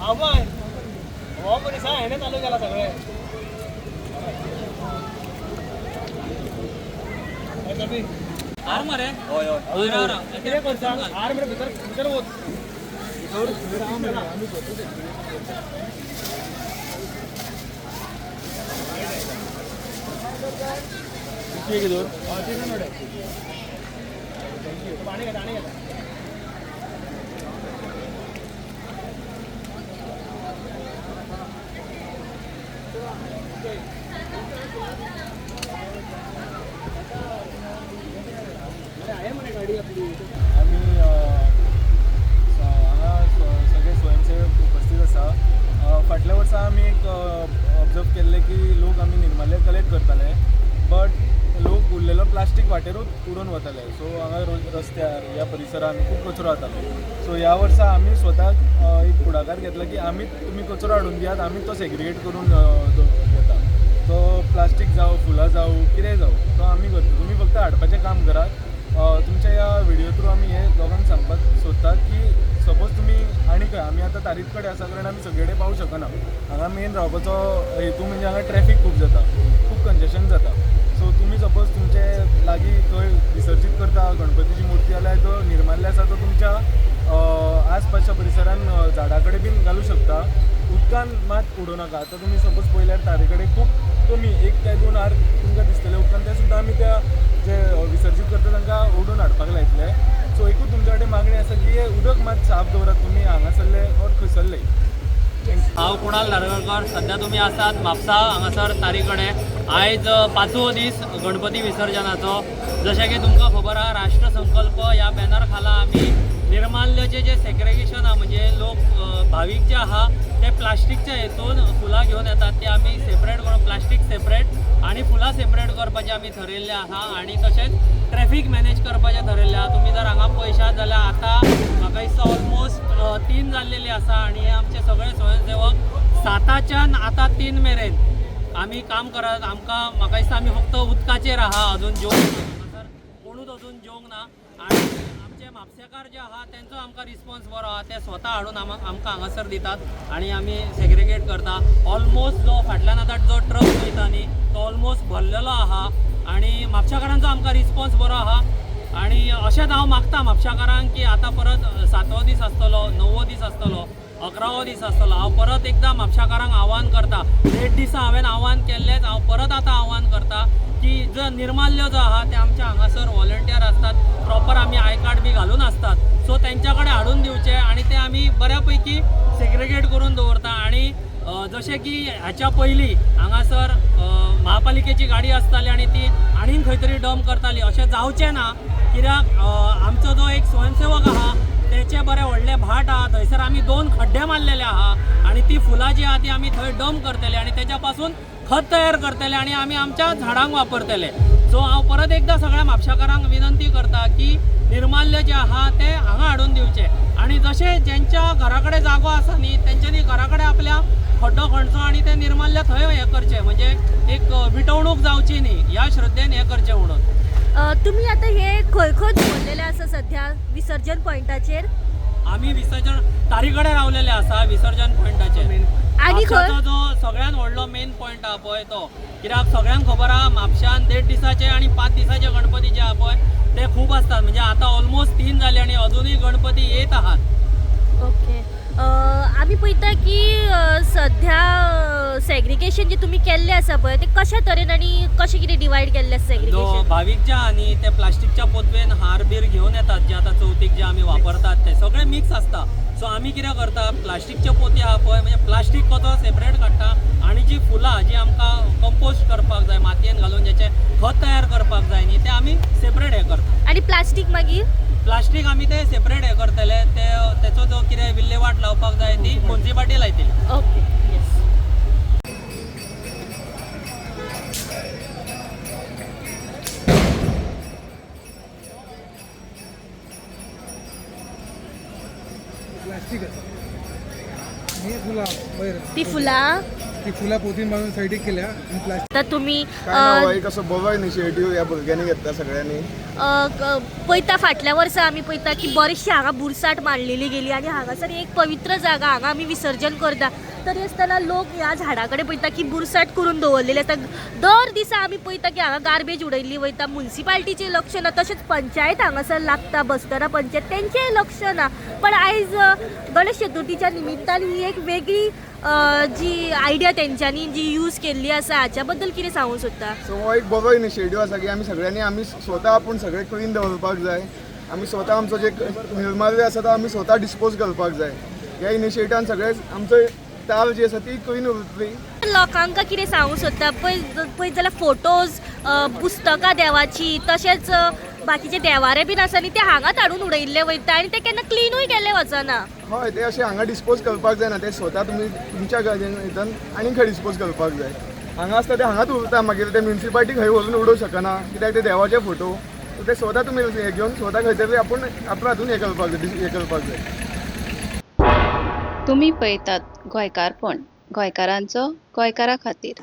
आवय हो मनीस हा हेणें चालू केला सगळें. हार मरे. हय हय. हय हय. कितें करता हार मरे भितर भितर वच. पाणी घेता आणि घेता. आमी हांगा सगळे स्वयंसेवक उपस्थित आसा. फाटल्या वर्सा आमी एक ऑब्जर्व केल्लें की लोक आमी निर्माल्य कलेक्ट करताले, बट लोक उरलेलो प्लास्टीक वाटेरूच उडोवन वताले. सो हांगा रस्त्यार ह्या परिसरान खूब कचरो जातालो. सो ह्या वर्सा आमी स्वताक एक फुडाकार घेतला की आमी तुमी कचरो हाडून दियात, आमी तो सेग्रिगेट करून घेता. तो प्लास्टीक जावं, फुलां जावं, कितेंय जावं, तो आमी करता. तुमी फक्त हाडपाचें काम करात. तुमच्या ह्या व्हिडिओ थ्रू आमी हे लोकांक सांगपाक सोदतात की सपोज तुमी आनी खंय, आमी आतां तारीख कडेन आसा कारण आमी सगळे कडेन पावूंक शकना. हांगा मेन रावपाचो हेतू म्हणजे हांगा ट्रॅफीक खूब जाता, खूब कंजेशन जाता. सो तुमी सपोज तुमचे लागीं खंय विसर्जीत करता गणपतीची मुर्ती जाल्यार तो निर्माल्य आसा तो तुमच्या आसपासच्या परिसरान झाडा कडेन बीन घालूं शकता. उदकान मात उडोवं नाका. आतां तुमी सपोज पळयल्यार तारे कडेन खूब कमी एक ते दोन हार तुमकां दिसतले उदकान, ते सुद्दां आमी त्या जे विसर्जीत करता तांकां ओडून हाडपाक लायतले. सो एकूच तुमच्या कडेन मागणी आसा की हे उदक मात साफ दवरात तुमी हांगासरले ऑर खंयसरले. हांव कुणाल धारगळकर. सध्या तुमी आसात म्हापसा हांगासर तारी कडेन. आयज पांचवो दीस गणपती विसर्जनाचो. जशें की तुमकां खबर आहा, राष्ट्रसंकल्प ह्या बॅनर खाला आमी निर्माल्याचें जें सेग्रेगेशन आहा, म्हणजे लोक भावीक जे आहा ते प्लास्टिकच्या हेतून फुलां घेवन येतात, ते आमी सेपरेट करून प्लास्टीक सेपरेट आनी फुलां सेपरेट करपाचें आमी थरयल्लें आहा. आनी तशेंच ट्रॅफीक मॅनेज करपाचें थरयल्लें आहा. तुमी जर हांगा पळयशात जाल्यार आतां म्हाका दिसता ऑलमोस्ट 3 जाल्लेली आसा आनी हे आमचे सगळे स्वयंसेवक 7च्यान आतां 3 मेरेन आमी काम करत. आमकां म्हाका दिसता आमी फक्त उदकाचेर आहा, अजून जेवंक हांगासर कोणूच अजून जेवंक ना. आनी आमचे म्हापसेकार जे आहा तेंचो आमकां रिस्पॉन्स बरो आहा, ते स्वता हाडून आमकां हांगासर दितात आनी आमी सेग्रिगेट करता. ऑलमोस्ट जो फाटल्यान आतां जो ट्रक वयता न्ही तो ऑलमोस्ट भरलेलो आहा आनी म्हापशाकारांचो आमकां रिस्पॉन्स बरो आहा. आनी अशेंच हांव मागता म्हापशाकारांक की आतां परत 7वो दीस आसतलो, 9वो दीस आसतलो, 11वो दीस आसतलो, हांव परत एकदां म्हापशाकारांक आव्हान करता. 1.5 दिसा हांवें आव्हान केल्लेंच, हांव परत आतां आव्हान करता की जो निर्माल्य जो आहा ते आमच्या हांगासर व्हॉलंटियर आसतात, प्रॉपर आमी I card बी घालून आसतात, सो तेंच्या कडेन हाडून दिवचे आनी ते आमी बऱ्या पैकी सेग्रिगेट करून दवरता. आनी जशें की हाच्या पयलीं हांगासर महापालिकेची गाडी आसताली आनी ती आनीक खंय तरी डंप करताली, अशें जावचें ना. कित्याक आमचो जो एक स्वयंसेवक आहा तेचें बरें व्हडलें भाट आहा, थंयसर आमी 2 खड्डे मारलेले आहा आनी ती फुलां जी आहा ती आमी थंय डंप करतले आनी तेच्या पासून खत तयार करतले आनी आमी आमच्या झाडांक वापरतले. सो हांव परत एकदां सगळ्या म्हापशाकारांक विनंती करता की निर्माल्य जें आहा तें हांगा हाडून दिवचें आनी जशें जेंच्या घरा कडेन जागो आसा न्ही तेंच्यांनी घरा कडेन आपल्या खड्डो खणचो आनी तें निर्माल्य थंय हें करचें, म्हणजे एक विटवणूक जावची न्ही ह्या श्रद्धेन हें करचें म्हणून. तुमी आतां हे खंय खंय दवरलेले आसा सध्या विसर्जन पॉयंटाचेर? आमी विसर्जन तारी कडेन रावलेले आसा विसर्जन पॉयंटाचेर. आनी खंय? म्हापशाचो जो सगळ्यात व्हडलो मेन पॉयंट आहा पळय तो, कित्याक सगळ्यांक खबर आहा म्हापशान 1.5 दिसाचे आनी 5 दिसाचे गणपती जे आहा पळय ते खूब आसतात. म्हणजे आतां ऑलमोस्ट 3 जाले आनी अजुनूय गणपती येत आहात. ओके, आमी पळयता की सध्या सेग्रिगेशन जे तुमी केल्लें आसा पळय ते कशा तरेन आनी कशें कितें डिवायड केल्लें आसा जो सेग्रिगेशन? भावीक जे आहा न्ही ते प्लास्टिकच्या पोतवेन हार बीर घेवन येतात, जे आतां चवथीक जे आमी वापरतात ते सगळे मिक्स आसता. सो आमी कितें करता, प्लास्टिकच्यो पोती आहा पळय, म्हणजे प्लास्टीक कसो सेपरेट काडटा आनी जी फुलां जी आमकां कंपोस्ट करपाक जाय, मातयेन घालून जेचें खत तयार करपाक जाय न्ही, ते आमी सेपरेट हें करता. आनी प्लास्टीक मागीर? प्लास्टीक आमी ते सेपरेट हें करतले, ते तेचो जो कितें विल्हेवाट लावपाक जाय ती मुन्सिपाल्टी लायतली. ओके, येस. प्लास्टीक आसा हे फुलां वयर ती फुलां ती फुलां पोतीन बांदून सायडीक केल्या आनी प्लास्टीक. तर तुमी काय ना, हो एक असो बरो इनिशिएटीव ह्या भुरग्यांनी घेतला सगळ्यांनी. पळयता फाटल्या वर्सा आमी पळयता की बरेचशी हांगा बुरसाट मांडलेली गेली आनी हांगासर एक पवित्र जागा, हांगा आमी विसर्जन करता, तरी आसतना लोक ह्या झाडा कडेन पळयता की बुरसाट करून दवरलेली आसता. दर दिसा आमी पळयता की हांगा गार्बेज उडयल्ली वयता. मुन्सिपाल्टीचें लक्ष ना, तशेंच पंचायत हांगासर लागता, बस्तरा पंचायत, तेंचेंय लक्ष ना. पण आयज गणेश चतुर्थीच्या निमित्तान ही एक वेगळी जी आयडिया तेंच्यांनी जी यूज केल्ली आसा, हाच्या बद्दल कितें सांगूंक सोदता? सो हो एक बरो इनिशिएटीव आसा की आमी सगळ्यांनी आमी स्वता आपूण सगळें क्लीन दवरपाक जाय. आमी स्वता आमचो जे निर्माल्य आसा तो आमी स्वता डिस्पोज करपाक जाय. ह्या इनिशिएटिवान सगळे आमचो तार जी आसा ती क्लीन उरतली. लोकांक कितें सांगूंक सोदता? पळय पळयत जाल्यार फोटोज, पुस्तकां देवाची, तशेंच बाकीचे देवारे बीन आसा न्ही, ते हांगाच हाडून उडयल्ले वयता आनी ते केन्ना क्लिनूय केल्ले वचना. हय, ते अशें हांगा डिस्पोज करपाक जायना. ते स्वता तुमी तुमच्या हितून आनी खंय डिस्पोज करपाक जाय. हांगा आसता ते हांगाच उरता, मागीर ते म्युनिसिपालिटी खंय व्हरून उडोवंक शकना कित्याक ते देवाचे फोटो. ते स्वता तुमी हे घेवन स्वता खंय तरी आपूण आपल्या हातून हें करपाक जाय, हें करपाक जाय. तुमी पळयतात गोंयकारपण, गोंयकारांचो गोंयकारा खातीर.